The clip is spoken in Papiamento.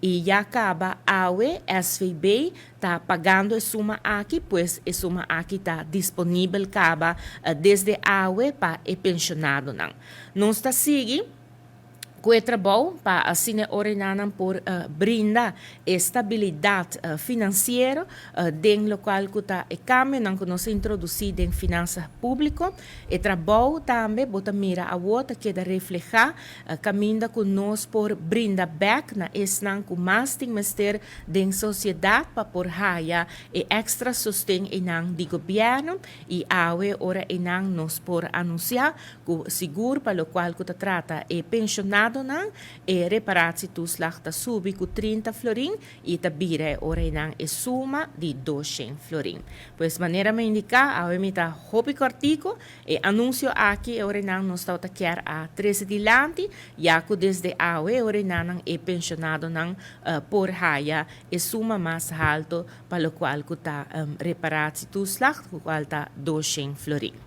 Y ya caba awe SVB ta pagando e suma aki, pues e suma aki ta disponibel caba desde awe pa e pensionadonan. Nos ta sigui cu e trabou pa asina nan por brinda estabilidad financiero den locual cu ta e cambionan cu nos a introduci den finansa publico. E trabou tambe bo ta mira awor ta keda refleha caminda cu nos por brinda back na esnan cu mas tin mester den sociedad pa por haya e extra sosten einan di gobierno. Y awe ora einan nos por anuncia cu sigur pa locual cu ta trata e pensionadonan, e reparatietoeslag ta subi cu 30 florin y ta bira ora einan e suma di 200 florin. Pues manera mi a indica, awe mi ta hopi cortico. E anuncio aki ora einan nos ta kier a trece dilanti, ya cu desde awe ora einan e pensionadonan por haya e suma mas halto pa locual cu ta reparatietoeslag, cual ta 200 florin.